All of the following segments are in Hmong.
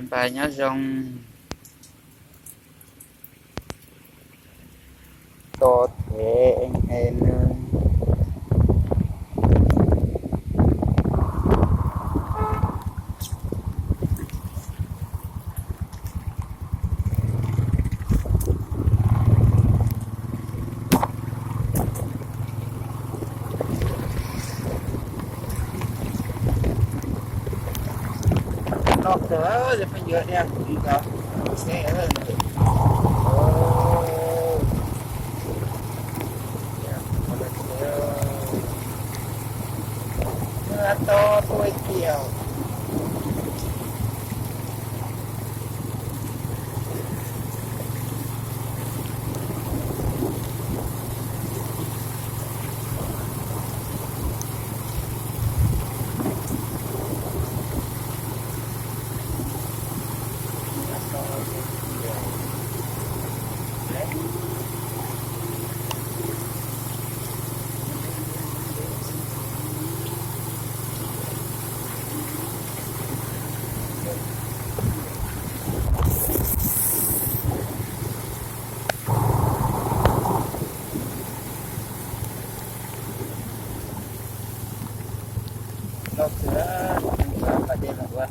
Npaj nyob zoo. Tos them es nws Noj kawg, pheej yuav diaj kuv li ko. Seb, to tuaj kiag. Los xwb, pas dej mas ua,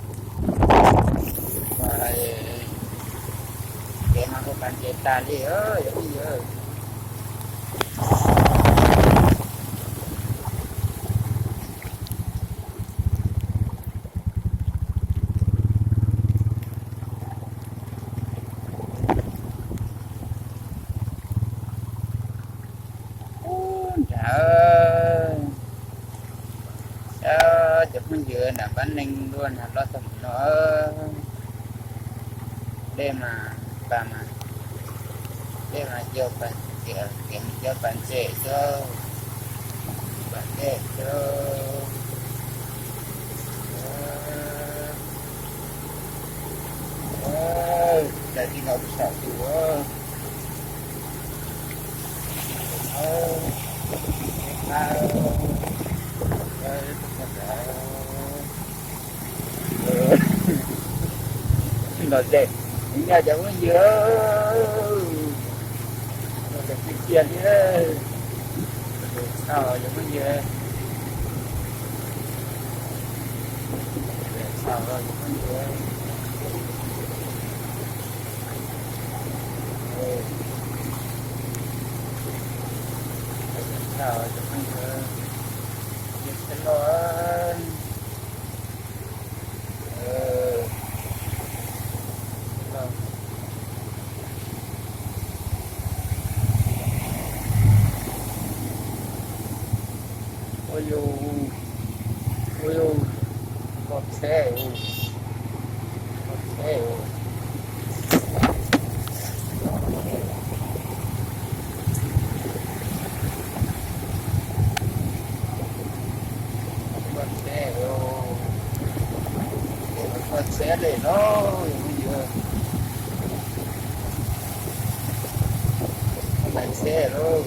kev mas ua pas ntses tas li, yog phooj ywg. Nrad, cov phooj ywg nram Npab Neeg dua nrad los tau no. Dej mas, pas mas, dej mas cov pas, cov pas ntses, cov pas dej, cov, cov tij laug saum tus. Los ze, nyob cov phooj ywg, los ze tiag tiag li. Txhaum cov phooj ywg, txhaum cov phooj ywg. Txhaum cov phooj ywg, los. Ua yus, ua yus, koj txheb, koj txheb. Koj txheb, koj txheb li lauj, yus, koj txheb lauj.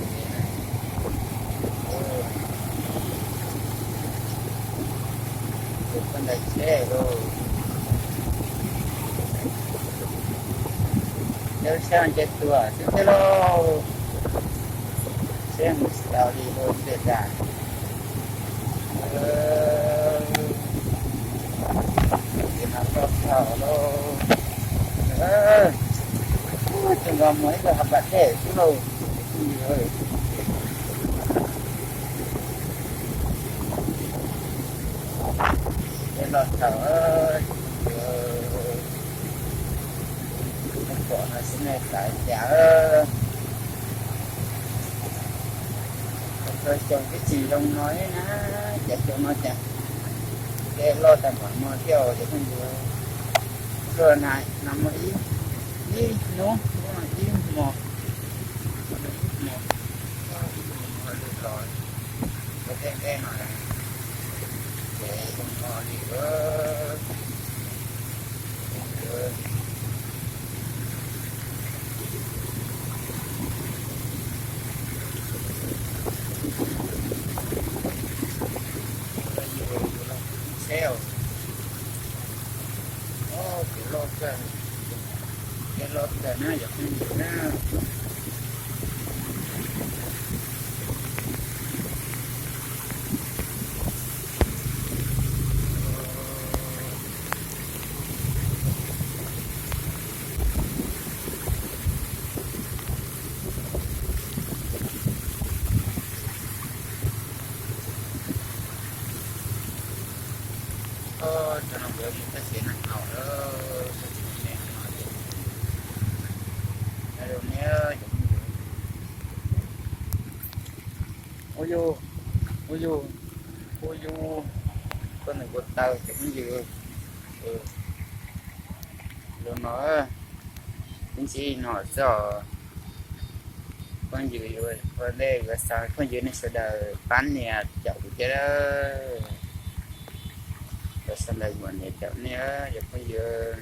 Tus koj ntawd tsheb lauj. Nyob sab nce tuaj xwb thiab lauj. Seb mus tsis tau li lauj, ntshe tas. Ces no koj txhaum lauj. Ces nkaus mus ib tug hav pas dej xwb lauj. Los thaum, nej pom no xwb nej xav cas. Los xyov twb tsis zoo no li na, cas xyov no cas, ces loj tag npaum no thiab os cov phooj ywg. Luag hais no muaj ib, ib hnub muaj ib hmos, ib hmos, ib hmos lwj los, ua tej nqe no, ces zoo no li. Seb, o, kev loj kawg, kev loj kawg na yog phooj ywg na. Cov no nkawd mus tab sis neeg haus lawm, tab sis neeg haus no ces, ua yus, ua yus, ua yus, koj nws ua taw cov phooj ywg. Los no, ib ntsis no xwb os. Phooj ywg, ua ntej yuav xa phooj ywg nej sawv daws pab nias caum kuv thiab, yuav xa ntawd kuv nias caum nej cov phooj ywg.